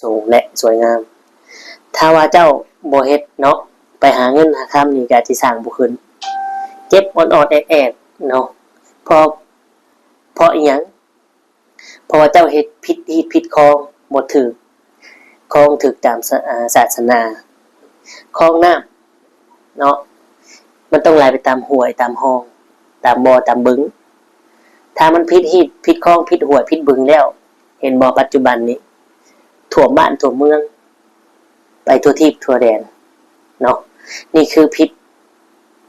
ສູງ ແລະ ສວຍງາມ. ຖ້າວ່າເຈົ້າບໍ່ເຮັດເນາະ, ໄປຫາເງິນຫາຄຳນີ້ກໍອາດຊິສ້າງບໍ່ຂຶ້ນ, ເຈັບອອດໆແອດໆເນາະ. ເພາະ ເພາະອີ່ຫຍັງ? ເພາະວ່າເຈົ້າເຮັດຜິດຮີດຜິດຄອງ, ບໍ່ຖືກຄອງຖືກຕາມສະ ອາ ສາສະໜາ, ຄອງນ້ຳເນາະ, ມັນຕ້ອງໄຫຼໄປຕາມຫ້ວຍ, ຕາມຮ່ອງ, ຕາມບໍ່, ຕາມບຶງ. ຖ້າມັນຜິດຮີດຜິດຄອງ, ຜິດຫ້ວຍ, ຜິດບຶງແລ້ວ, ເຫັນບໍ່, ປັດຈຸບັນນີ້ຖ້ວມບ້ານຖ້ວມເມືອງ, ໄປທົ່ວທີບທົ່ວແດນເນາະ. ນີ້ຄືຜິດ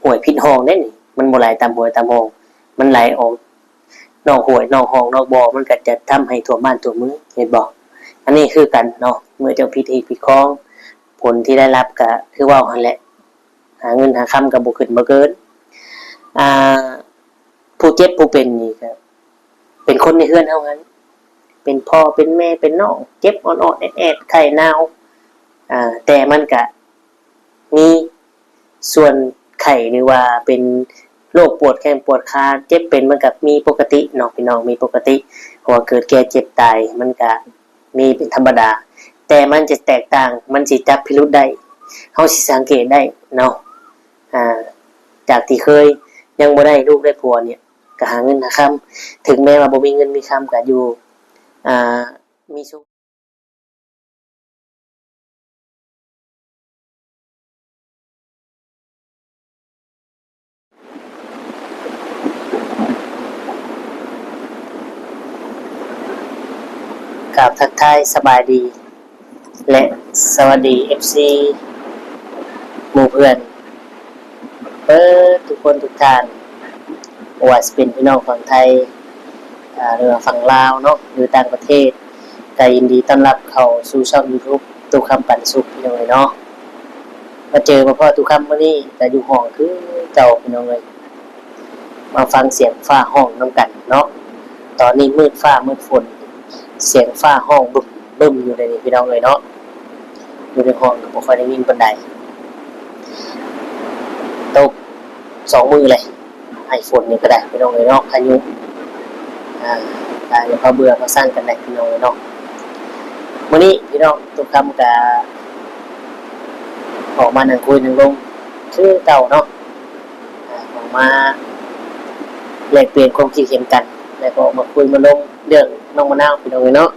ຫ້ວຍຜິດຮ່ອງເດ້ນີ້, ມັນບໍ່ໄຫຼຕາມຫ້ວຍຕາມຮ່ອງ, ມັນໄຫຼອອກນອກຫ້ວຍນອກຮ່ອງນອກບໍ່, ມັນກໍຈະທຳໃຫ້ຖ້ວມບ້ານຖ້ວມເມືອງ, ເຫັນບໍ່? ອັນນີ້ຄືກັນເນາະ, ເມື່ອເຈົ້າຜິດຮີດຜິດຄອງ, ຜົນທີ່ໄດ້ຮັບກໍຄືເວົ້າຫັ້ນແຫຼະ, ຫາເງິນຫາຄຳກໍບໍ່ຂຶ້ນບໍ່ເກີນ. ອ່າ ຜູ້ເຈັບຜູ້ເປັນນີ້ກໍເປັນຄົນໃນເຮືອນເຮົາຫັ້ນ, ເປັນພໍ່ເປັນແມ່ເປັນນ້ອງ, ເຈັບອອດໆແອດໆ ໄຂ້ໜາວ, ອ່າ ແຕ່ມັນກະມີສ່ວນໄຂ້ ຫຼືວ່າເປັນໂລກປວດແຂ້ງປວດຂາ, ເຈັບເປັນມັນກະມີປົກກະຕິເນາະ ພີ່ນ້ອງ, ມີປົກກະຕິ, ເພາະວ່າເກີດແກ່ເຈັບຕາຍ ມັນກະ ມີເປັນທຳມະດາ, ແຕ່ມັນຈະແຕກຕ່າງ, ມັນຊິຈັບພິລຸດໄດ້, ເຮົາຊິສັງເກດໄດ້ເນາະ. ອ່າ ຈາກທີ່ເຄີຍຍັງບໍ່ໄດ້ລູກໄດ້ຜົວນີ້, ກໍຫາເງິນຫາຄຳ, ເຖິງແມ້ວ່າບໍ່ມີເງິນມີຄຳ, ກໍຢູ່ ອ່າ ມີສຸກ. ກາບທັກທາຍສະບາຍດີ ແລະ ສະຫວັດດີ ເອັຟຊີ ໝູ່ເພື່ອນ ເບິດທຸກຄົນທຸກທ່ານ, ບໍ່ວ່າຊິເປັນພີ່ນ້ອງຝັ່ງໄທ ອາ ຫຼືວ່າຝັ່ງລາວເນາະ ຫຼືຕ່າງປະເທດ, ກໍຍິນດີຕ້ອນຮັບເຂົ້າສູ່ຊ່ອງຢູທູບ ຕຸຄຳປັນສຸກ ພີ່ນ້ອງເອີຍເນາະ. ມາເຈີມາພໍ້ຕຸຄຳມື້ນີ້ກໍຢູ່ຫ້ອງຄືເກົ່າ ພີ່ນ້ອງເອີຍ, ມາຟັງສຽງຟ້າຮ້ອງນຳກັນເນາະ. ຕອນນີ້ມືດຟ້າມືດຝົນ, ສຽງຟ້າຮ້ອງບຶ້ມໆຢູ່ໃນນີ້ ພີ່ນ້ອງເອີຍເນາະ. ຢູ່ໃນຫ້ອງກໍບໍ່ຄ່ອຍໄດ້ຍິນປານໃດ, ຕົກສອງມື້ແລ້ວ, ໃຫ້ຝົນນີ້ກໍໄດ້ພີ່ນ້ອງເອີຍເນາະ, ພາຍຸ ອ່າ ກໍຢ່າພາເບື່ອພາຊັງກັນແຫຼະພີ່ນ້ອງເອີຍເນາະ. ມື້ນີ້ພີ່ນ້ອງ ຕຸຄຳກໍອອກມານັ່ງຄຸຍນັ່ງລົມຄືເກົ່າເນາະ, ອາ ອອກມາແລກປ່ຽນຄວາມຄິດເຫັນກັນ ແລ້ວກໍອອກມາຄຸຍມາລົມເລື່ອງນ້ອງມະນາວ ພີ່ນ້ອງເອີຍເນາະ.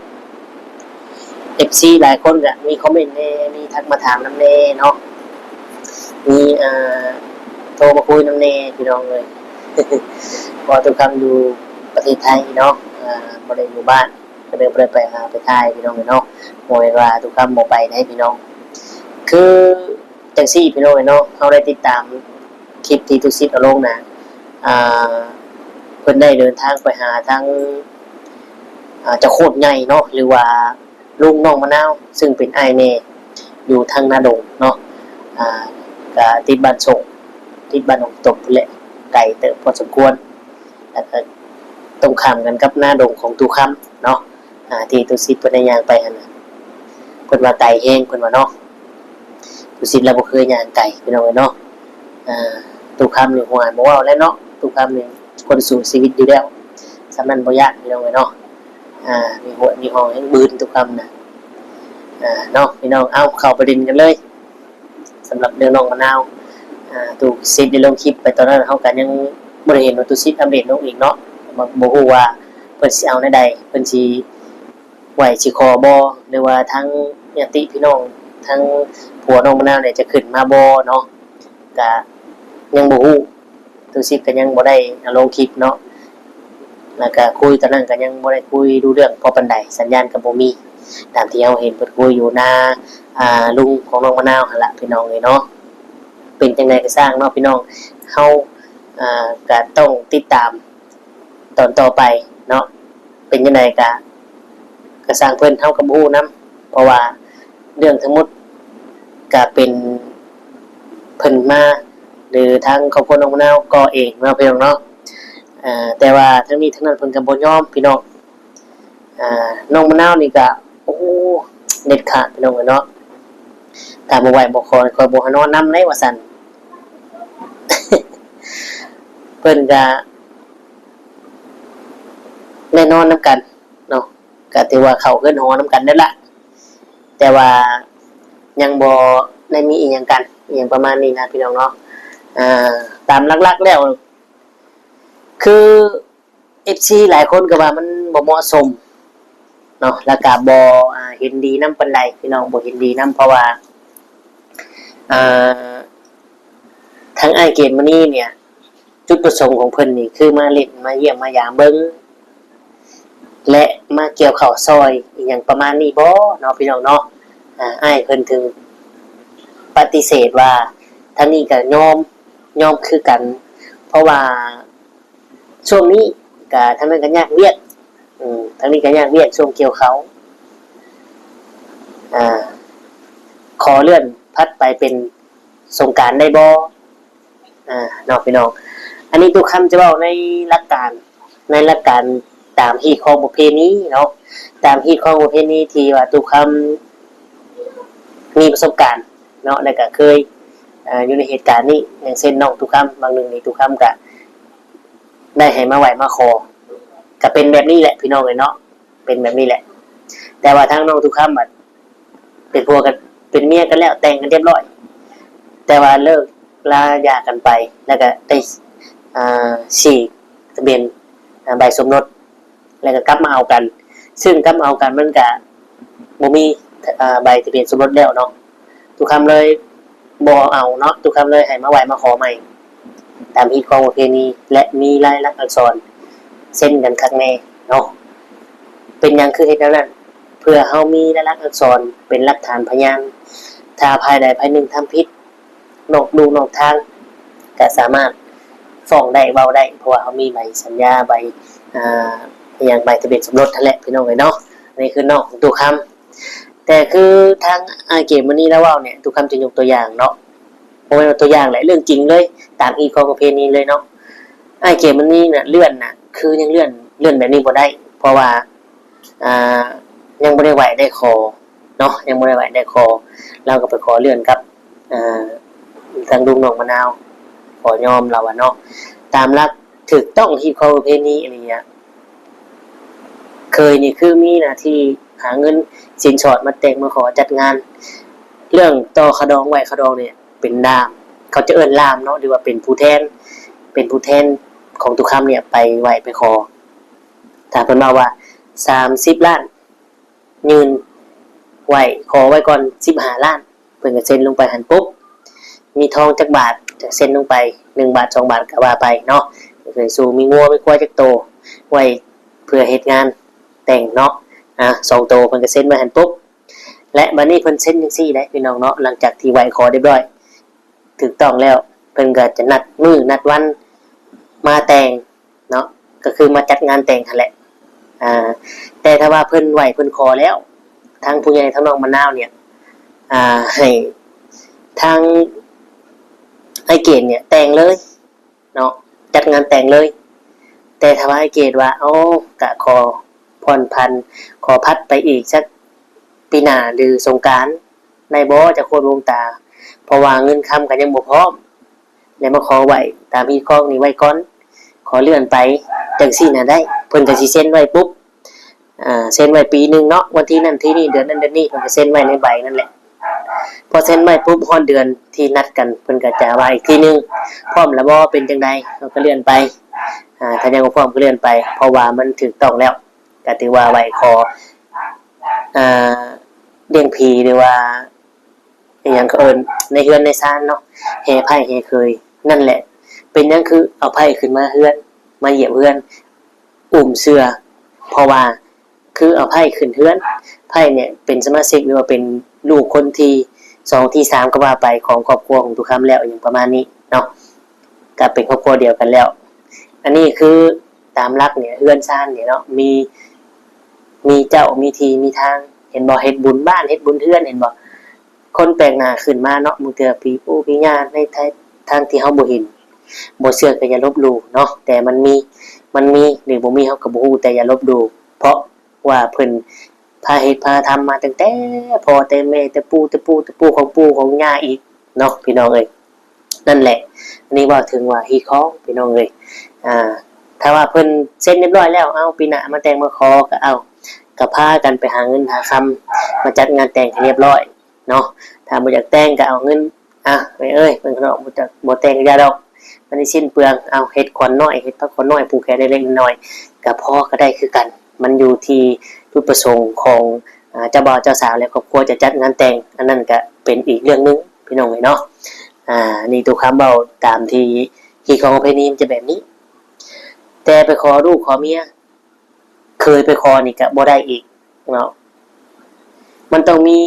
ເອັຟຊີຫຼາຍຄົນກໍມີຄອມເມັນແດ່ ມີທັກມາຖາມນຳແດ່ເນາະ, ມີ ອ່າ ໂທມາຄຸຍນຳແດ່ພີ່ນ້ອງເອີຍ, ເພາະວ່າຕຸຄຳຢູ່ປະເທດໄທເນາະ, ອ່າ ບໍ່ໄດ້ຢູ່ບ້ານ ກໍເລີຍບໍ່ໄດ້ໄປຫາໄປຖ່າຍພີ່ນ້ອງເອີຍເນາະ. ບໍ່ແມ່ນວ່າຕຸຄຳບໍ່ໄປໃດພີ່ນ້ອງ, ຄືຈັ່ງຊີ້ພີ່ນ້ອງເອີຍເນາະ, ເຮົາໄດ້ຕິດຕາມຄລິບທີ່ຕຸສິດເອົາລົງນະ, ອ່າ ເພິ່ນໄດ້ເດີນທາງໄປຫາທາງ ອ່າ ເຈົ້າໂຄດໃຫຍ່ເນາະ ຫຼືວ່າ ລຸງນ້ອງມະນາວ ຊຶ່ງເປັນອ້າຍແມ່ຢູ່ທາງນາດົງເນາະ, ອ່າ ກະຕິດບ້ານສົງ ຕິດບ້ານໜອງຕົບພຸ້ນແຫຼະ, ໄກເຕີບພໍສົມຄວນ, ແລ້ວກະຕົງຂ້າມກັນກັບນາດົງຂອງຕູ້ຄຳເນາະ, ອ່າ ທີ່ຕຸສິດເພິ່ນໄດ້ຍ່າງໄປຫັ້ນນະ. ເພິ່ນວ່າໄກແຮງ ເພິ່ນວ່າເນາະ, ຕຸສິດລາວບໍ່ເຄີຍຍ່າງໄກ ພີ່ນ້ອງເອີຍເນາະ. ອ່າ ຕູ້ຄຳນີ້ ໂຫ ບໍ່ເວົ້າແລ້ວເນາະ, ຕູ້ຄຳນີ້ຄົນສູ້ຊີວິດຢູ່ແລ້ວ, ສ່ຳນັ້ນບໍ່ຢ້ານ ພີ່ນ້ອງເອີຍເນາະ. ອ່າ ມີຫົວມີຫ້ອງແຮງບືນຕຸຄຳນະ. ອ່າ ເນາະ ພີ່ນ້ອງ, ເອົາ ເຂົ້າປະເດັນກັນເລີຍ. ສຳລັບເລື່ອງນ້ອງມະນາວ, ອ່າ ຕຸສິດໄດ້ລົງຄລິບໄປຕອນນັ້ນ, ເຮົາກໍຍັງບໍ່ໄດ້ເຫັນວ່າຕຸສິດອັບເດດລົງອີກເນາະ. ບໍ່ ບໍ່ຮູ້ວ່າເພິ່ນຊິເອົາແນວໃດ, ເພິ່ນຊິໄຫວ້ຊິຂໍບໍ່ ຫຼືວ່າທາງຍາດຕິພີ່ນ້ອງ ທາງຜົວນ້ອງມະນາວນີ້ຈະຂຶ້ນມາບໍ່ເນາະ, ກະຍັງບໍ່ຮູ້. ຕຸສິດກໍຍັງບໍ່ໄດ້ເອົາລົງຄລິບເນາະ, ແລ້ວກໍຄຸຍຕອນນັ້ນກໍຍັງບໍ່ໄດ້ຄຸຍຮູ້ເລື່ອງພໍປານໃດ, ສັນຍານກໍບໍ່ມີ, ຕາມທີ່ເຮົາເຫັນເພິ່ນຄຸຍຢູ່ນາ ອ່າ ລຸງຂອງນ້ອງມະນາວຫັ້ນລະ ພີ່ນ້ອງເອີຍເນາະ. ເປັນຈັ່ງໃດກໍຊ່າງເນາະ ພີ່ນ້ອງ, ເຮົາ ອ່າ ກໍຕ້ອງຕິດຕາມຕອນຕໍ່ໄປເນາະ. ເປັນຈັ່ງໃດກະ ກະຊ່າງເພິ່ນ, ເຮົາກໍບໍ່ຮູ້ນຳ, ເພາະວ່າເລື່ອງທັງໝົດກະເປັນເພິ່ນມາ ຫຼືທາງຄອບຄົວນ້ອງມະນາວກໍ່ເອງເນາະ ພີ່ນ້ອງເນາະ. ເອີ ແຕ່ວ່າທັງນີ້ທັງນັ້ນເພິ່ນກໍບໍ່ຍອມ ພີ່ນ້ອງ. ອ່າ ນ້ອງມະນາວນີ້ກະ ໂອ້ ເດັດຂາດ ພີ່ນ້ອງເອີຍເນາະ, ຖ້າບໍ່ໄຫວ້ບໍ່ຂໍ ຂ້ອຍບໍ່ໃຫ້ນອນນຳເດ້ ວ່າຊັ້ນ. ເພິ່ນກະ ໄດ້ນອນນຳກັນເນາະ, ກະຖືວ່າເຂົ້າເຮືອນຫໍນຳກັນນັ້ນລະ. ແຕ່ວ່າຍັງບໍ່ໄດ້ມີອີ່ຫຍັງກັນ ອີ່ຫຍັງປະມານນີ້ນະພີ່ນ້ອງເນາະ. ອາ ຕາມຫຼັກໆແລ້ວ ຄື ເອັຟຊີ ຫຼາຍຄົນກໍວ່າມັນບໍ່ເໝາະສົມເນາະ ແລ້ວກໍບໍ່ ອາ ເຫັນດີນຳປານໃດ ພີ່ນ້ອງ ບໍ່ເຫັນດີນຳ ເພາະວ່າ ອາ ທາງອ້າຍເກດມະນີນີ້ ຈຸດປະສົງຂອງເພິ່ນນີ້ຄືມາຫຼິ້ນ ມາຢ້ຽມມາຢາມເບິ່ງ ແລະ ມາກ່ຽວເຂົ້າຊ່ອຍ ອີ່ຫຍັງປະມານນີ້ບໍເນາະ ພີ່ນ້ອງເນາະ. ອາ ອ້າຍເພິ່ນເຖິງປະຕິເສດວ່າ ທາງນີ້ກໍຍອມ ຍອມຄືກັນ ເພາະວ່າ ຊ່ວງນີ້ກະທາງນັ້ນກະຍາກວຽກ ອືມ ທາງນີ້ກະຍາກວຽກ ຊ່ວງກ່ຽວເຂົ້າ ອາ ຂໍເລື່ອນຜັດໄປເປັນສົງການໄດ້ບໍ່ ອາ ເນາະພີ່ນ້ອງ. ອັນນີ້ຕຸຄຳຈະເວົ້າໃນຫຼັກການ ໃນຫຼັກການຕາມຮີດຄອງປະເພນີເນາະ ຕາມຮີດຄອງປະເພນີທີ່ວ່າຕຸຄຳມີປະສົບການເນາະ ແລ້ວກະເຄີຍ ອາ ຢູ່ໃນເຫດການນີ້ ຢ່າງເຊັ່ນນ້ອງຕຸຄຳ ບາງໜຶ່ງນີ້ຕຸຄຳກະ ໄດ້ໃຫ້ມາໄຫວ້ມາຂໍ ກະເປັນແບບນີ້ແຫຼະພີ່ນ້ອງເອີຍເນາະ ເປັນແບບນີ້ແຫຼະ. ແຕ່ວ່າທາງນ້ອງຕຸຄຳບັດເປັນຜົວກັນ ເປັນເມຍກັນແລ້ວ ແຕ່ງກັນຮຽບຮ້ອຍ ແຕ່ວ່າເລີກລາຢ່າກັນໄປ ແລ້ວກະໄດ້ ອາ ສີກທະບຽນ ອາ ໃບສົມລົດ ແລ້ວກະກັບມາເອົາກັນ ຊຶ່ງກັບມາເອົາກັນມັນກະບໍ່ມີ ອາ ໃບທະບຽນສົມລົດແລ້ວເນາະ. ຕຸຄຳເລີຍບໍ່ເອົາເນາະ ຕຸຄຳເລີຍໃຫ້ມາໄຫວ້ມາຂໍໃໝ່ ຕາມຮີດຄອງປະເພນີ ແລະ ມີລາຍລັກອັກສອນເຊັນກັນຄັກແນ່ເນາະ. ເປັນຫຍັງຄືເຮັດແນວນັ້ນ? ເພື່ອເຮົາມີລາຍລັກອັກສອນເປັນຫຼັກຖານພະຍານ ຖ້າຝ່າຍໃດຝ່າຍໜຶ່ງທຳຜິດ ນອກลู่ນອກທາງ ກະສາມາດຟ້ອງໄດ້ເວົ້າໄດ້ ເພາະວ່າເຮົາມີໃບສັນຍາ ໃບ ອາ ອີ່ຫຍັງ ໃບທະບຽນສົມລົດຫັ້ນແຫຼະ ພີ່ນ້ອງເອີຍເນາະ. ອັນນີ້ຄືນ້ອງຂອງຕຸຄຳ ແຕ່ຄືທາງອ້າຍເກດມະນີລາວເວົ້ານີ້ ຕຸຄຳຈະຍົກຕົວຢ່າງເນາະ ບໍ່ແມ່ນວ່າຕົວຢ່າງແຫຼະ ເລື່ອງຈິງເລີຍ ຕາມຮີດຄອງປະເພນີເລີຍເນາະ. ອ້າຍເກດມະນີນະ ເລື່ອນນະ ຄືຍັງເລື່ອນ ເລື່ອນແບບນີ້ບໍ່ໄດ້ ເພາະວ່າ ອາ ຍັງບໍ່ໄດ້ໄຫວ້ໄດ້ຂໍເນາະ ຍັງບໍ່ໄດ້ໄຫວ້ໄດ້ຂໍ ລາວກໍໄປຂໍເລື່ອນກັບ ອາ ທາງລຸງນ້ອງມະນາວ ຂໍຍອມລາວວ່າເນາະ. ຕາມຫຼັກຖືກຕ້ອງຮີດຄອງປະເພນີອີ່ຫຼີອະ ເຂີຍນີ້ຄືມີໜ້າທີ່ຫາເງິນສິນສອດມາແຕ່ງມາຂໍຈັດງານ ເລື່ອງຕໍ່ຂະດອງໄຫວ້ຂະດອງນີ້ເປັນລ່າມ ເຂົາຈະເອີ້ນລ່າມເນາະ ຫຼືວ່າເປັນຜູ້ແທນ ເປັນຜູ້ແທນຂອງຕຸຄຳນີ້ໄປໄຫວ້ໄປຂໍ. ຖ້າເພິ່ນເວົ້າວ່າສາມສິບລ້ານ ຍື່ນໄວ້ ຂໍໄວ້ກ່ອນສິບຫ້າລ້ານ ເພິ່ນກໍເຊັນລົງໄປຫັ້ນປຸບ ມີທອງຈັກບາດກໍເຊັນລົງໄປ ໜຶ່ງບາດ ສອງບາດກໍວ່າໄປເນາະ. ກໍຄືສູ່ມີງົວມີຄວາຍຈັກໂຕ ໄວ້ເພື່ອເຮັດງານແຕ່ງເນາະ ອາ ສອງໂຕ ເພິ່ນກໍເຊັນໄວ້ຫັ້ນປຸບ ແລະ ບັດນີ້ເພິ່ນເຊັນຈັ່ງຊີ້ແຫຼະ ພີ່ນ້ອງເນາະ. ຫຼັງຈາກທີ່ໄຫວ້ຂໍຮຽບຮ້ອຍ ຖືກຕ້ອງແລ້ວ ເພິ່ນກໍຈະນັດມື້ນັດວັນມາແຕ່ງເນາະ ກໍຄືມາຈັດງານແຕ່ງຫັ້ນແຫຼະ. ອາ ແຕ່ຖ້າວ່າເພິ່ນໄຫວ້ເພິ່ນຂໍແລ້ວ ທາງຜູ້ໃຫຍ່ທາງນ້ອງມະນາວນີ້ ອາ ໃຫ້ທາງອ້າຍເກດນີ້ແຕ່ງເລີຍເນາະ ຈັດງານແຕ່ງເລີຍ. ແຕ່ຖ້າວ່າອ້າຍເກດວ່າ ໂອ້ ກະຂໍຜ່ອນຜັນ ຂໍຜັດໄປອີກສັກປີໜ້າ ຫຼື ສົງການ ໄດ້ບໍ່ ຈະໂຄດວົງຕາ ເພາະວ່າເງິນຄຳກໍຍັງບໍ່ພ້ອມ ແລະ ມາຂໍໄວ້ຕາມຮີດຄອງນີ້ໄວ້ກ່ອນ ຂໍເລື່ອນໄປ ຈັ່ງຊີ້ນະໄດ້. ເພິ່ນກໍຊິເຊັນໄວ້ປຸບ ອາ ເຊັນໄວ້ປີໜຶ່ງເນາະ ວັນທີນັ້ນທີນີ້ ເດືອນນັ້ນເດືອນນີ້ ເພິ່ນກໍເຊັນໄວ້ໃນໃບນັ້ນແຫຼະ. ພໍເຊັນໄວ້ປຸບ ຮອດເດືອນທີ່ນັດກັນ ເພິ່ນກໍຈະວ່າອີກທີໜຶ່ງ ພ້ອມແລ້ວບໍ່ ເປັນຈັ່ງໃດ ເຮົາກໍເລື່ອນໄປ ອາ ຖ້າຍັງບໍ່ພ້ອມກໍເລື່ອນໄປ ເພາະວ່າມັນຖືກຕ້ອງແລ້ວ ກໍຖືວ່າໄຫວ້ຂໍ ອາ ລ້ຽງຜີ ຫຼືວ່າ ອີ່ຫຍັງເຂົາເອີ້ນ ໃນເຮືອນໃນຊານເນາະ ແຫ່ໄພ້ແຫ່ເຂີຍນັ້ນແຫຼະ. ເປັນຫຍັງຄືເອົາໄພ້ຂຶ້ນມາເຮືອນ ມາຢຽບເຮືອນ ອຸ້ມເສື່ອ? ເພາະວ່າຄືເອົາໄພ້ຂຶ້ນເຮືອນ ໄພ້ນີ້ເປັນສະມາຊິກ ຫຼືວ່າເປັນລູກຄົນທີສອງທີສາມກໍວ່າໄປ ຂອງຄອບຄົວຂອງຕຸຄຳແລ້ວ ອີ່ຫຍັງປະມານນີ້ເນາະ ກໍເປັນຄອບຄົວດຽວກັນແລ້ວ. ອັນນີ້ຄືຕາມຫຼັກນີ້ ເຮືອນຊານນີ້ເນາະ ມີ ມີເຈົ້າ ມີທີ່ມີທາງ ເຫັນບໍ່ ເຮັດບຸນບ້ານ ເຮັດບຸນເຮືອນ ເຫັນບໍ່ ຄົນແປກໜ້າຂຶ້ນມາເນາະ ບາງເທື່ອຜີປູ່ຜີຍ່າໃນທາງທີ່ເຮົາບໍ່ເຫັນ ບໍ່ເຊື່ອກໍຢ່າລົບຫຼູ່ເນາະ. ແຕ່ມັນມີ ມັນມີ ຫຼື ບໍ່ມີ ເຮົາກໍບໍ່ຮູ້ ແຕ່ຢ່າລົບຫຼູ່ ເພາະວ່າເພິ່ນພາເຮັດພາທຳມາຕັ້ງແຕ່ພໍ່ແຕ່ແມ່ ແຕ່ປູ່ແຕ່ປູ່ແຕ່ປູ່ຂອງປູ່ຂອງຍ່າອີກເນາະ ພີ່ນ້ອງເອີຍ. ນັ້ນແຫຼະ ອັນນີ້ເວົ້າເຖິງວ່າຮີດຄອງ ພີ່ນ້ອງເອີຍ. ອາ ຖ້າວ່າເພິ່ນເຊັນຮຽບຮ້ອຍແລ້ວ ເອົາ ປີໜ້າມາແຕ່ງມາຂໍກໍເອົາ ກໍພາກັນໄປຫາເງິນຫາຄຳມາຈັດງານແຕ່ງໃຫ້ຮຽບຮ້ອຍເນາະ. ຖ້າບໍ່ຢາກແຕ່ງກໍເອົາເງິນ ອ່ະ ແມ່ເອີຍ ເພິ່ນເນາະ ບໍ່ຈັກ ບໍ່ແຕ່ງກໍຢ່າດອກ ມັນຊິສິ້ນເປືອງ. ເອົາ ເຮັດຂວັນນ້ອຍ ເຮັດພະຂວັນນ້ອຍ ຜູກແຂນເລັກໆນ້ອຍໆ ກໍພໍ ກໍໄດ້ຄືກັນ. ມັນຢູ່ທີ່ຈຸດປະສົງຂອງ ອ່າ ເຈົ້າບ່າວເຈົ້າສາວ ແລະ ຄອບຄົວຈະຈັດງານແຕ່ງ ອັນນັ້ນກໍເປັນອີກເລື່ອງໜຶ່ງ ພີ່ນ້ອງເອີຍເນາະ. ອ່າ ນີ້ຕຸຄຳເວົ້າຕາມທີ່ຮີດຄອງປະເພນີມັນຈະແບບນີ້. ແຕ່ໄປຂໍລູກຂໍເມຍ ເຄີຍໄປຂໍນີ້ກໍບໍ່ໄດ້ອີກເນາະ. ມັນຕ້ອງມີ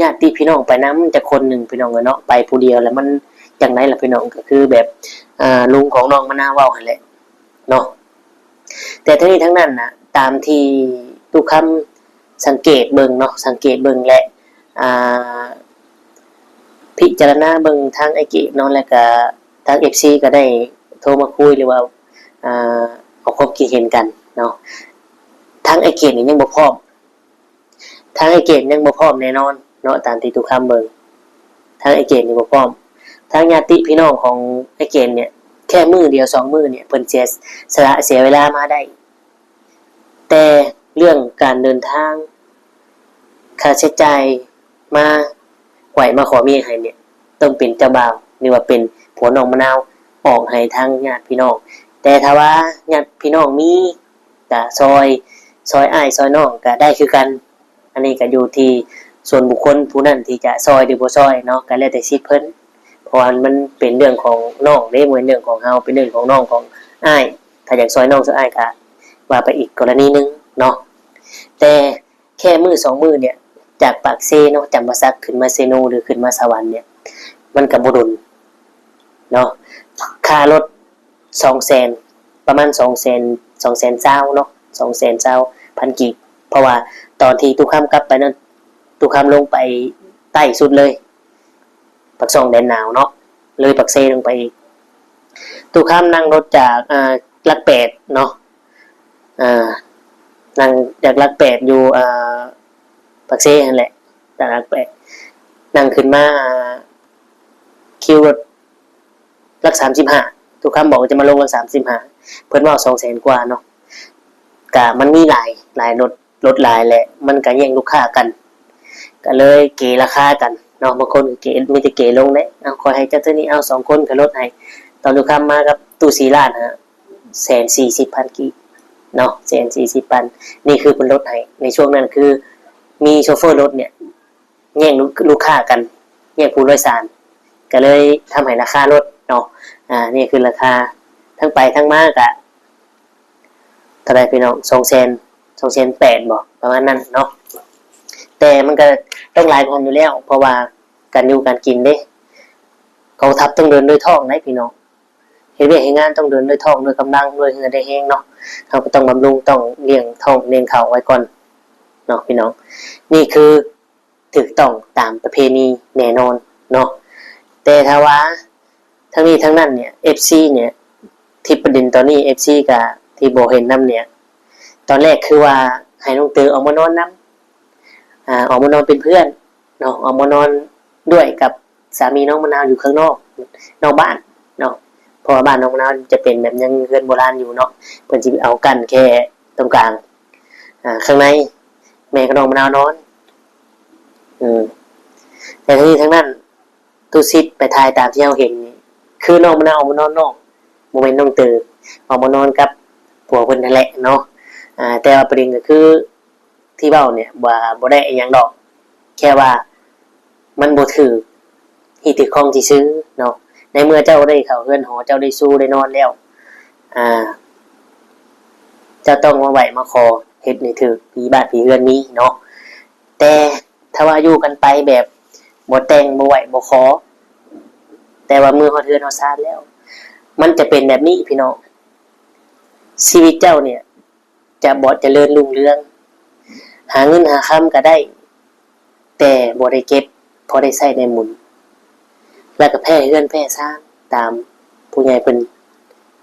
ຍາດຕິພີ່ນ້ອງໄປນຳຈັກຄົນໜຶ່ງ ພີ່ນ້ອງເອີຍເນາະ. ໄປຜູ້ດຽວແລ້ວມັນຈັ່ງໃດລະ ພີ່ນ້ອງ? ກໍຄືແບບ ອ່າ ລຸງຂອງນ້ອງມະນາວເວົ້າຫັ້ນແຫຼະເນາະ. ແຕ່ທັງນີ້ທັງນັ້ນນະ ຕາມທີ່ຕຸຄຳສັງເກດເບິ່ງເນາະ ສັງເກດເບິ່ງ ແລະ ອ່າ ພິຈາລະນາເບິ່ງທາງອ້າຍເກດເນາະ ແລະກະທາງເອັຟຊີກໍໄດ້ໂທມາຄຸຍ ຫຼືວ່າ ອ່າ ອອກຄວາມຄິດເຫັນກັນເນາະ. ທາງອ້າຍເກດນີ້ຍັງບໍ່ພ້ອມ ທາງອ້າຍເກດຍັງບໍ່ພ້ອມແນ່ນອນເນາະ ຕາມທີ່ຕຸຄຳເບິ່ງ ທາງອ້າຍເກດນີ້ບໍ່ພ້ອມ. ທາງຍາດຕິພີ່ນ້ອງຂອງອ້າຍເກດນີ້ ແຄ່ມື້ດຽວສອງມື້ນີ້ ເພິ່ນເສຍສະຫຼະເສຍເວລາມາໄດ້ ແຕ່ເລື່ອງການເດີນທາງ ຄ່າໃຊ້ຈ່າຍມາໄຫວ້ມາຂໍເມຍໃຫ້ນີ້ ຕ້ອງເປັນເຈົ້າບ່າວ ຫຼືວ່າເປັນຜົວນ້ອງມະນາວອອກໃຫ້ທາງຍາດພີ່ນ້ອງ. ແຕ່ຖ້າວ່າຍາດພີ່ນ້ອງມີ ກະຊ່ອຍ ຊ່ອຍອ້າຍຊ່ອຍນ້ອງກະໄດ້ຄືກັນ. ອັນນີ້ກະຢູ່ທີ່ສ່ວນບຸກຄົນຜູ້ນັ້ນທີ່ຈະຊ່ອຍຫຼືບໍ່ຊ່ອຍເນາະ ກະແລ້ວແຕ່ສິດເພິ່ນ ເພາະວ່າມັນເປັນເລື່ອງຂອງນ້ອງເດ້ ບໍ່ແມ່ນເລື່ອງຂອງເຮົາ ເປັນເລື່ອງຂອງນ້ອງຂອງອ້າຍ. ຖ້າຢາກຊ່ອຍນ້ອງຊ່ອຍອ້າຍກະວ່າໄປອີກກໍລະນີໜຶ່ງເນາະ. ແຕ່ ແຄ່ມື້ສອງມື້ນີ້ ຈາກປາກເຊເນາະ ຈຳປາສັກ ຂຶ້ນມາເຊໂນ ຫຼືຂຶ້ນມາສະຫວັນນີ້ ມັນກໍບໍ່ດົນເນາະ. ຄ່າລົດສອງແສນ ປະມານສອງແສນ ສອງແສນຊາວເນາະ ສອງແສນຊາວພັນກີບ. ເພາະວ່າຕອນທີ່ຕຸຄຳກັບໄປນັ້ນ ຕຸຄຳລົງໄປໃຕ້ສຸດເລີຍ ປາກຊ່ອງແດນໜາວເນາະ ເລີຍປາກເຊລົງໄປອີກ. ຕຸຄຳນັ່ງລົດຈາກ ອ່າ ຫຼັກແປດເນາະ ອ່າ ນັ່ງຈາກຫຼັກແປດຢູ່ ອ່າ ປາກເຊຫັ້ນແຫຼະ ຈາກຫຼັກແປດ ນັ່ງຂຶ້ນມາ ອ່າ ຄິວລົດຫຼັກສາມສິບຫ້າ ຕຸຄຳບອກວ່າຈະມາລົງຫຼັກສາມສິບຫ້າ ເພິ່ນເວົ້າສອງແສນກວ່າເນາະ. ກະມັນມີຫຼາຍ ຫຼາຍລົດ ລົດຫຼາຍແຫຼະ ມັນກະແຍ່ງລູກຄ້າກັນ ກະເລີຍເກລາຄາກັນເນາະ. ບາງຄົນກະເກ ມີແຕ່ເກລົງເດ້ ເອົາ ຂ້ອຍໃຫ້ເຈົ້າເທົ່ານີ້ ເອົາ ສອງຄົນກະລົດໃຫ້. ຕອນຕຸຄຳມາກັບຕູ້ສີລາດ ແສນສີ່ສິບພັນກີບເນາະ ແສນສີ່ສິບພັນ ນີ້ຄືເພິ່ນລົດໃຫ້. ໃນຊ່ວງນັ້ນຄືມີໂຊເຟີລົດນີ້ແຍ່ງລູກ ລູກຄ້າກັນ ແຍ່ງຜູ້ໂດຍສານ ກະເລີຍທຳໃຫ້ລາຄາລົດເນາະ. ອ່າ ນີ້ຄືລາຄາທັງໄປທັງມາກະ ເທົ່າໃດພີ່ນ້ອງ ສອງແສນ ສອງແສນແປດບໍ ປະມານນັ້ນເນາະ. ແຕ່ມັນກະຕ້ອງຫຼາຍກວ່າຫັ້ນຢູ່ແລ້ວ ເພາະວ່າການຢູ່ການກິນເດ້ ກອງທັບຕ້ອງເດີນດ້ວຍທ້ອງໄດ໋ພີ່ນ້ອງ. ເຮັດວຽກເຮັດງານຕ້ອງເດີນດ້ວຍທ້ອງ ດ້ວຍກຳລັງ ດ້ວຍເຫື່ອດ້ວຍແຮງເນາະ. ເຮົາກໍຕ້ອງບຳລຸງ ຕ້ອງລ້ຽງທ້ອງລ້ຽງເຂົ້າໄວ້ກ່ອນເນາະພີ່ນ້ອງ. ນີ້ຄືຖືກຕ້ອງຕາມປະເພນີແນ່ນອນເນາະ. ແຕ່ຖ້າວ່າທັງນີ້ທັງນັ້ນເນຍ ເອັຟຊີເນຍ ທີ່ປະເດັນຕອນນີ້ ເອັຟຊີກະທີ່ບໍ່ເຫັນນຳເນຍ ຕອນແລກຄືວ່າໃຫ້ນ້ອງເຕີອອກມານອນນຳ ອ່າ ອອກມານອນເປັນເພື່ອນເນາະ ອອກມານອນດ້ວຍກັບ ສາມີນ້ອງມະນາວຢູ່ຂ້າງນອກ ນອກບ້ານເນາະ ເພາະວ່າບ້ານນ້ອງມະນາວຈະເປັນແບບຍັງເຮືອນໂບລານຢູ່ເນາະ ເພິ່ນຊິເອົາກັ້ນແຄ່ຕົງກາງ ອ່າ ຂ້າງໃນແມ່ກັບນ້ອງມະນາວນອນ. ອືມ ແຕ່ທັງນີ້ທັງນັ້ນ ຕຸສິດໄປຖ່າຍຕາມທີ່ເຮົາເຫັນນີ້ ຄືນ້ອງມະນາວອອກມານອນນອກ ບໍ່ແມ່ນນ້ອງເຕີ ອອກມານອນກັບຜົວເພິ່ນຫັ້ນແຫຼະເນາະ. ອ່າ ແຕ່ວ່າປະເດັນກໍຄື ທີ່ເວົ້າເນຍວ່າບໍ່ໄດ້ອີ່ຫຍັງດອກ ແຄ່ວ່າມັນບໍ່ຖືກທີ່ຖືກຂອງຊື່ໆເນາະ. ໃນເມື່ອເຈົ້າໄດ້ເຂົ້າເຮືອນຫໍ ເຈົ້າໄດ້ສູ່ໄດ້ນອນແລ້ວ ອ່າ ເຈົ້າຕ້ອງມາໄຫວ້ມາຂໍເຮັດໃຫ້ຖືກຜີບ້ານຜີເຮືອນມີເນາະ. ແຕ່ຖ້າວ່າຢູ່ກັນໄປແບບບໍ່ແຕ່ງບໍ່ໄຫວ້ບໍ່ຂໍ ແຕ່ວ່າເມື່ອຮອດເຮືອນຮອດຊານແລ້ວ ມັນຈະເປັນແບບນີ້ພີ່ນ້ອງ. ຊີວິດເຈົ້າເນຍ ຈະບໍ່ຈະເລີນຮຸ່ງເຮືອງ ຫາເງິນຫາຄຳກໍໄດ້ ແຕ່ບໍ່ໄດ້ເກັບພໍໄດ້ໃຊ້ໄດ້ໝູນ ແລ້ວກໍແຜ່ເຮືອນແຜ່ຊານ ຕາມຜູ້ໃຫຍ່ເພິ່ນ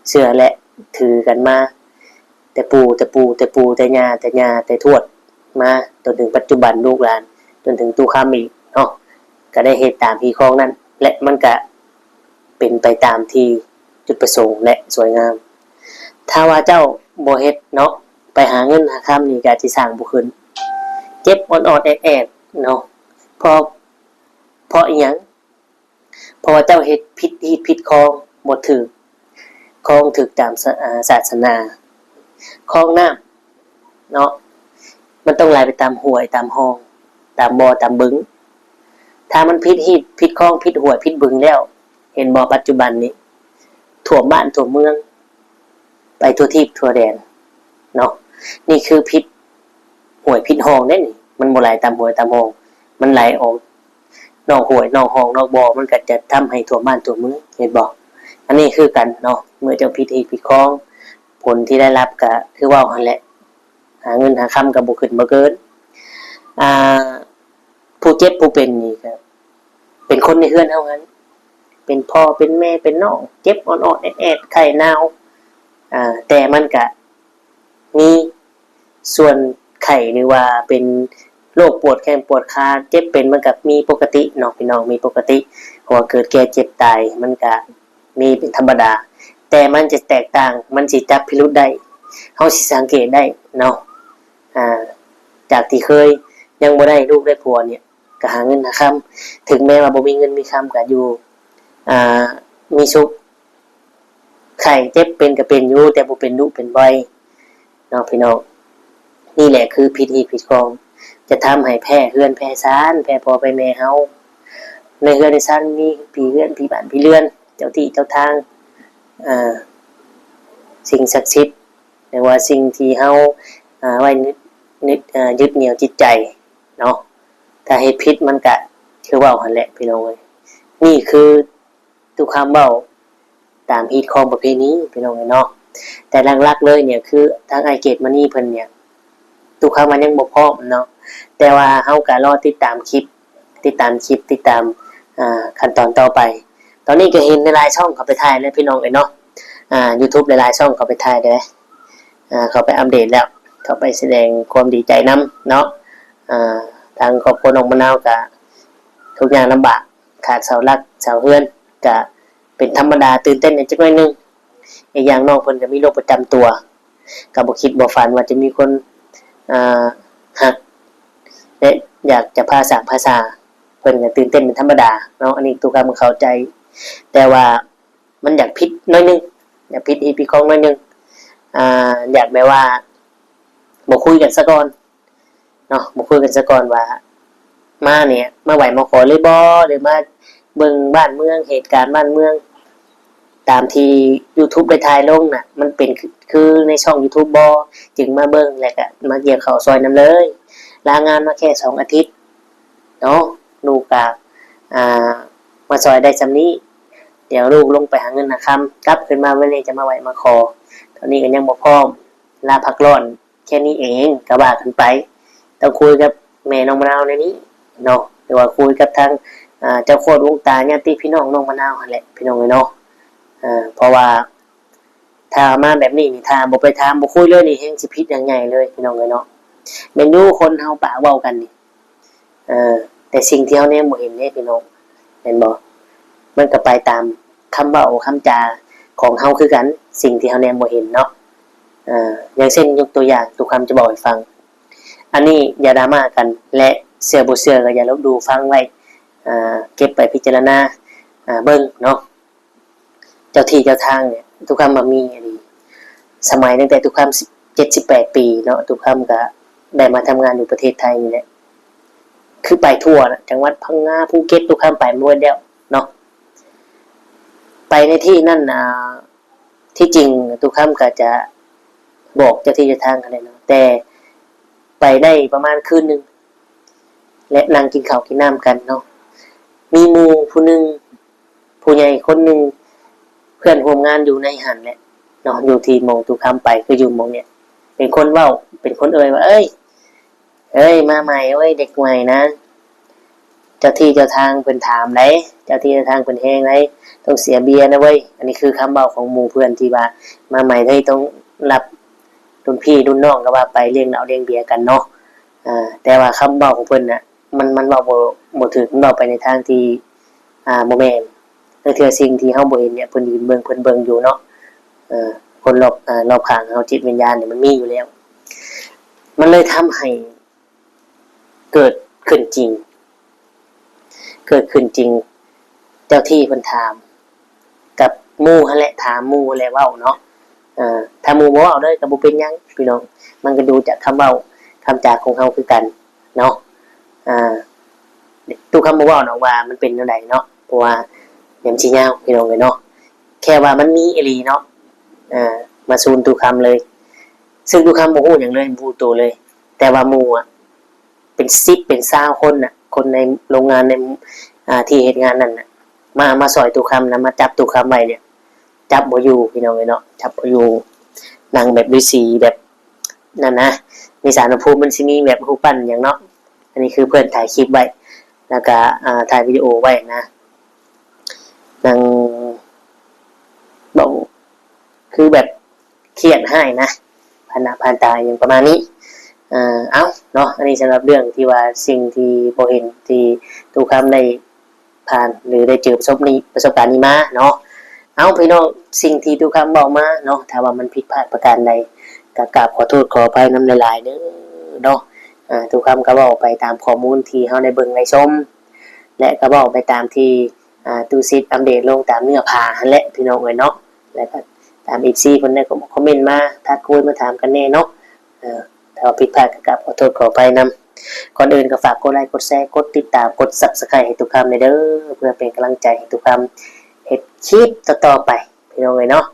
ເຊື່ອ ແລະ ຖືກັນມາ ແຕ່ປູ່ແຕ່ປູ່ແຕ່ປູ່ແຕ່ຍ່າແຕ່ຍ່າແຕ່ທວດມາ ຈົນເຖິງປັດຈຸບັນລູກຫຼານ ຈົນເຖິງຕູ້ຄຳອີກເນາະ ກໍໄດ້ເຮັດຕາມທີ່ຄອງນັ້ນ ແລະ ມັນກະເປັນໄປຕາມທີ່ຈຸດປະສົງ ແລະ ສວຍງາມ. ຖ້າວ່າເຈົ້າບໍ່ເຮັດເນາະ ໄປຫາເງິນຫາຄຳນີ້ກໍອາດຊິສ້າງບໍ່ຂຶ້ນ ເຈັບອອດໆແອດໆເນາະ. ເພາະ ເພາະອີ່ຫຍັງ? ເພາະວ່າເຈົ້າເຮັດຜິດຮີດຜິດຄອງ ບໍ່ຖືກຄອງ ຖືກຕາມສະ ອາ ສາສະໜາ ຄອງນ້ຳເນາະ ມັນຕ້ອງໄຫຼໄປຕາມຫ້ວຍຕາມຮ່ອງ ຕາມບໍ່ຕາມບຶງ. ຖ້າມັນຜິດຮີດຜິດຄອງ ຜິດຫ້ວຍຜິດບຶງແລ້ວ ເຫັນບໍ່ ປັດຈຸບັນນີ້ ຖ້ວມບ້ານຖ້ວມເມືອງ ໄປທົ່ວທີບທົ່ວແດນເນາະ. ນີ້ຄືຜິດຫ້ວຍຜິດຮ່ອງເດ້ນີ້ ມັນບໍ່ໄຫຼຕາມຫ້ວຍຕາມຮ່ອງ ມັນໄຫຼອອກນອກຫ້ວຍນອກຮ່ອງນອກບໍ່ ມັນກໍຈະທຳໃຫ້ຖ້ວມບ້ານທົ່ວເມືອງ ເຫັນບໍ່? ອັນນີ້ຄືກັນເນາະ ເມື່ອເຈົ້າຜິດຮີດຜິດຄອງ ຜົນທີ່ໄດ້ຮັບກໍຄືເວົ້າຫັ້ນແຫຼະ ຫາເງິນຫາຄຳກໍບໍ່ຂຶ້ນບໍ່ເກີນ. ອ່າ ຜູ້ເຈັບຜູ້ເປັນນີ້ກໍເປັນຄົນໃນເຮືອນເຮົາຫັ້ນ ເປັນພໍ່ເປັນແມ່ເປັນນ້ອງ ເຈັບອອດໆແອດໆ ໄຂ້ໜາວ ອ່າ ແຕ່ມັນກະມີສ່ວນໄຂ້ ຫຼືວ່າເປັນໂລກປວດແຂ້ງປວດຂາ ເຈັບເປັນ ມັນກະມີປົກກະຕິເນາະ ພີ່ນ້ອງ ມີປົກກະຕິ ເພາະວ່າເກີດແກ່ເຈັບຕາຍ ມັນກະ ມີເປັນທຳມະດາ ແຕ່ມັນຈະແຕກຕ່າງ ມັນຊິຈັບພິລຸດໄດ້ ເຮົາຊິສັງເກດໄດ້ເນາະ ອ່າ ຈາກທີ່ເຄີຍຍັງບໍ່ໄດ້ລູກໄດ້ຜົວນີ້ ກໍຫາເງິນຫາຄຳ ເຖິງແມ້ວ່າບໍ່ມີເງິນມີຄຳກໍຢູ່ ອ່າ ມີສຸກ ໄຂ້ເຈັບເປັນກໍເປັນຢູ່ ແຕ່ບໍ່ເປັນດຸເປັນບ່ອຍ ເນາະພີ່ນ້ອງ. ນີ້ແຫຼະຄືຜິດຮີດຜິດຄອງ ຈະທຳໃຫ້ແພ້ເຮືອນແພ້ຊານ ແພ້ພໍ່ແພ້ແມ່ເຮົາ. ໃນເຮືອນໃນຊານມີຜີເຮືອນຜີບ້ານຜີເຮືອນ ເຈົ້າທີ່ເຈົ້າທາງ ເອີ ສິ່ງສັກສິດ ຫຼືວ່າສິ່ງທີ່ເຮົາ ເອີ ໄວ້ນຶດ ນຶດ ເອີ ຍຶດໜຽວຈິດໃຈເນາະ. ຖ້າເຮັດຜິດມັນກະຄືເວົ້າຫັ້ນແຫຼະພີ່ນ້ອງເອີຍ. ນີ້ຄື ຕຸຄຳເວົ້າຕາມຮີດຄອງປະເພນີພີ່ນ້ອງເອີຍເນາະ. ແຕ່ຫຼັກໆເລີຍນີ້ຄືທາງອ້າຍເກດມະນີເພິ່ນນີ້ ຕຸຄຳວ່າຍັງບໍ່ພ້ອມເນາະ ແຕ່ວ່າເຮົາກໍລໍຕິດຕາມຄລິບ ຕິດຕາມຄລິບ ຕິດຕາມ ອ່າ ຂັ້ນຕອນຕໍ່ໄປ. ຕອນນີ້ກໍເຫັນຫຼາຍໆຊ່ອງເຂົາໄປຖ່າຍແລ້ວພີ່ນ້ອງເອີຍເນາະ ອ່າ ຢູທູບຫຼາຍໆຊ່ອງເຂົາໄປຖ່າຍແລ້ວ ອ່າ ເຂົາໄປອັບເດດແລ້ວ ເຂົາໄປສະແດງຄວາມດີໃຈນຳເນາະ. ອ່າ ທາງຄອບຄົວນ້ອງມະນາວກໍທຸກຍາກລຳບາກ ຂາດເສົາຫຼັກເສົາເຮືອນ ກະເປັນທຳມະດາ ຕື່ນເຕັ້ນແດ່ຈັກໜ້ອຍໜຶ່ງ. ອີກຢ່າງນ້ອງເພິ່ນກະມີໂລກປະຈຳຕົວ ກະບໍ່ຄິດບໍ່ຝັນວ່າຈະມີຄົນ ອ່າ ຮັກ ແລະ ຢາກຈະພາສ້າງພາສາ ເພິ່ນກະຕື່ນເຕັ້ນເປັນທຳມະດາເນາະ. ອັນນີ້ຕຸຄຳເຂົ້າໃຈ ແຕ່ວ່າມັນຢາກຜິດໜ້ອຍໜຶ່ງ ຢາກຜິດຮີດຜິດຄອງໜ້ອຍໜຶ່ງ ອ່າ ຢາກແບບວ່າບໍ່ຄຸຍກັນຊະກ່ອນ ເນາະ ບໍ່ຄຸຍກັນຊະກ່ອນວ່າ ມານີ້ມາໄຫວ້ມາຂໍເລີຍບໍ່ ຫຼືມາເບິ່ງບ້ານເມືອງ ເຫດການບ້ານເມືອງ ຕາມທີ່ຢູທູບໄດ້ຖ່າຍລົງນະ ມັນເປັນຄື ຄືໃນຊ່ອງຢູທູບບໍ່ ຈຶ່ງມາເບິ່ງ ແລ້ວກະມາກ່ຽວເຂົ້າຊ່ອຍນຳເລີຍ. ລາງານມາແຄ່ສອງອາທິດເນາະ ລູກກະ ອ່າ ມາຊ່ອຍໄດ້ສ່ຳນີ້ ດຽວລູກລົງໄປຫາເງິນຫາຄຳ ກັບຄືນມາມື້ນີ້ຈະມາໄຫວ້ມາຂໍ ຕອນນີ້ກະຍັງບໍ່ພ້ອມ ລາພັກຮ້ອນ ແຄ່ນີ້ເອງ ກໍວ່າກັນໄປ ຕ້ອງຄຸຍກັບແມ່ນ້ອງມະນາວແນວນີ້ເນາະ ຫຼືວ່າຄຸຍກັບທາງ ອ່າ ເຈົ້າໂຄດວົງຕາ ຍາດຕິພີ່ນ້ອງນ້ອງມະນາວຫັ້ນແຫຼະ ພີ່ນ້ອງເອີຍເນາະ. ເພາະວ່າຖ້າມາແບບນີ້ນີ້ ຖ້າບໍ່ໄປຖາມ ບໍ່ຄຸຍເລີຍນີ້ ແຮ່ງຊິຜິດຢ່າງໃຫຍ່ເລີຍ ພີ່ນ້ອງເອີຍເນາະ. ແມ່ນຢູ່ ຄົນເຮົາປາກເວົ້າກັນນີ້ ເອີ ແຕ່ສິ່ງທີ່ເຮົາແນມບໍ່ເຫັນເດ້ພີ່ນ້ອງ ແມ່ນບໍ່? ມັນກໍໄປຕາມຄຳເວົ້າຄຳຈາຂອງເຮົາຄືກັນ ສິ່ງທີ່ເຮົາແນມບໍ່ເຫັນເນາະ. ເອີ ຢ່າງເຊັ່ນ ຍົກຕົວຢ່າງ ຕຸຄຳຈະບອກໃຫ້ຟັງ ອັນນີ້ຢ່າດຣາມາກັນ ແລະ ເຊື່ອບໍ່ເຊື່ອກໍຢ່າລົບດູ ຟັງໄວ້ ເກັບໄປພິຈາລະນາ ເບິ່ງເນາະ. ເຈົ້າທີ່ເຈົ້າທາງນີ້ ຕຸຄຳວ່າມີອີ່ຫຼີ. ສະໄໝຕັ້ງແຕ່ຕຸຄຳສິບເຈັດ ສິບແປດປີເນາະ ຕຸຄຳກະໄດ້ມາທຳງານຢູ່ປະເທດໄທນີ້ແຫຼະ ຄືໄປທົ່ວນະ ຈັງຫວັດພັງງາ ພູເກັດ ຕຸຄຳໄປໝົດແລ້ວເນາະ. ໄປໃນທີ່ນັ້ນ ອ່າ ທີ່ຈິງຕຸຄຳກະຈະບອກເຈົ້າທີ່ເຈົ້າທາງຫັ້ນແຫຼະເນາະ ແຕ່ໄປໄດ້ປະມານຄືນໜຶ່ງ ແລະ ນັ່ງກິນເຂົ້າກິນນ້ຳກັນເນາະ ມີໝູ່ຜູ້ໜຶ່ງ ຜູ້ໃຫຍ່ຄົນໜຶ່ງ ເພື່ອນຮ່ວມງານຢູ່ໃນຫັ້ນແຫຼະເນາະ ຢູ່ທີ່ໝ່ອງຕຸຄຳໄປ ຄືຢູ່ໝ່ອງນີ້ ເປັນຄົນເວົ້າ ເປັນຄົນເອີ່ຍວ່າ ເອີຍ ເອີຍ ມາໃໝ່ເວີຍ ເດັກໃໝ່ນະ ເຈົ້າທີ່ເຈົ້າທາງເພິ່ນຖາມໃດ໋ ເຈົ້າທີ່ເຈົ້າທາງເພິ່ນແຮງໃດ໋ ຕ້ອງເສຍເບຍນະເວີຍ. ອັນນີ້ຄືຄຳເວົ້າຂອງໝູ່ເພື່ອນທີ່ວ່າມາໃໝ່ເລີຍ ຕ້ອງຮັບລຸ້ນພີ່ລຸ້ນນ້ອງກໍວ່າໄປ ລ້ຽງເຫຼົ້າລ້ຽງເບຍກັນເນາະ. ເອີ ແຕ່ວ່າຄຳເວົ້າຂອງເພິ່ນນະ ມັນ ມັນເວົ້າບໍ່ ບໍ່ຖືກ ມັນເວົ້າໄປໃນທາງທີ່ ອ່າ ບໍ່ແມ່ນ. ລາງເທື່ອສິ່ງທີ່ເຮົາບໍ່ເຫັນເນຍ ເພິ່ນຢືນເບິ່ງ ເພິ່ນເບິ່ງຢູ່ເນາະ. ເອີ ຄົນລອບ ອ່າ ລອບຂ້າງເຮົາ ຈິດວິນຍານນີ້ມັນມີຢູ່ແລ້ວ. ມັນເລີຍທຳໃຫ້ເກີດຂຶ້ນຈິງ ເກີດຂຶ້ນຈິງ ເຈົ້າທີ່ເພິ່ນຖາມກັບໝູ່ຫັ້ນແຫຼະ ຖາມໝູ່ຫັ້ນແຫຼະເວົ້າເນາະ. ເອີ ຖ້າໝູ່ບໍ່ເວົ້າເລີຍກໍບໍ່ເປັນຫຍັງພີ່ນ້ອງ ມັນກໍດູຈາກຄຳເວົ້າຄຳຈາຂອງເຮົາຄືກັນເນາະ. ອ່າ ຕູ້ຄຳບໍ່ເວົ້າດອກວ່າມັນເປັນແນວໃດເນາະ ເພາະວ່າດຽວມັນຊິຍາວພີ່ນ້ອງເອີຍເນາະ. ແຄ່ວ່າມັນມີອີ່ຫຼີເນາະ ເອີ ມາສູນຕູ້ຄຳເລີຍ ຊຶ່ງຕູ້ຄຳບໍ່ຮູ້ຫຍັງເລີຍ ບໍ່ຮູ້ໂຕເລີຍ ແຕ່ວ່າໝູ່ອະ ເປັນສິບເປັນຊາວຄົນນະ ຄົນໃນໂລງງານ ໃນ ອ່າ ທີ່ເຮັດງານນັ້ນນະ ມາ ມາຊ່ອຍຕູ້ຄຳນະ ມາຈັບຕູ້ຄຳໄວ້ເນຍ ຈັບບໍ່ຢູ່ພີ່ນ້ອງເອີຍເນາະ ຈັບບໍ່ຢູ່. ນັ່ງແບບລືສີແບບນັ້ນນະ ມີສານພະພູມ ມັນຊິມີແບບຮູບປັ້ນຫຍັງເນາະ. ອັນນີ້ຄືເພື່ອນຖ່າຍຄລິບໄວ້ ແລ້ວກະ ອ່າ ຖ່າຍວິດີໂອໄວ້ນະ ນັ່ງເວົ້າ ຄືແບບຄຽດຮ້າຍນະ ຜ່ານໜ້າຜ່ານຕາຫຍັງປະມານນີ້. ເອີ ເອົ້າເນາະ ອັນນີ້ສຳລັບເລື່ອງທີ່ວ່າສິ່ງທີ່ບໍ່ເຫັນ ທີ່ຕູ້ຄຳໄດ້ຜ່ານ ຫຼື ໄດ້ເຈີປະສົບນີ້ ປະສົບການນີ້ມາເນາະ. ເອົ້າ ພີ່ນ້ອງ ສິ່ງທີ່ຕູ້ຄຳເວົ້າມາເນາະ ຖ້າວ່າມັນຜິດພາດປະການໃດ ກໍກາບຂໍໂທດຂໍອະໄພນຳຫຼາຍໆເດີເນາະ. ອ່າ ຕູ້ຄຳກໍເວົ້າໄປຕາມຂໍ້ມູນທີ່ເຮົາໄດ້ເບິ່ງໄດ້ຊົມ ແລະ ກໍເວົ້າໄປຕາມທີ່ ອ່າ ຕູ້ສິດອັບເດດລົງຕາມເນື້ອຜ້າຫັ້ນແຫຼະ ພີ່ນ້ອງເອີຍເນາະ. ແລະ ກໍຕາມເອັຟຊີເພິ່ນໄດ້ຄອມເມັນມາ ທັກຄຸຍມາຖາມກັນແດ່ເນາະ. ເອີ ຖ້າວ່າຜິດພາດກໍກາບຂໍໂທດຂໍອະໄພນຳ. ກ່ອນອື່ນກໍຝາກກົດໄລ ກົດແຊ ກົດຕິດຕາມ ກົດ Subscribe ໃຫ້ຕູ້ຄຳແດ່ເດີ ເພື່ອເປັນກຳລັງໃຈໃຫ້ຕູ້ຄຳເຮັດຄລິບຕໍ່ໆໄປ ພີ່ນ້ອງເອີຍເນາະ.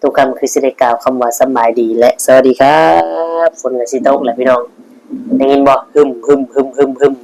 ຕູ້ຄຳຄືຊິໄດ້ກ່າວຄຳວ່າສະບາຍດີ ແລະ ສະຫວັດດີຄັບ. ຝົນກໍຊິຕົກແລ້ວພີ່ນ້ອງ ໄດ້ຍິນບໍ່? ຮຶມ ຮຶມ ຮຶມ ຮຶມ ຮຶມ.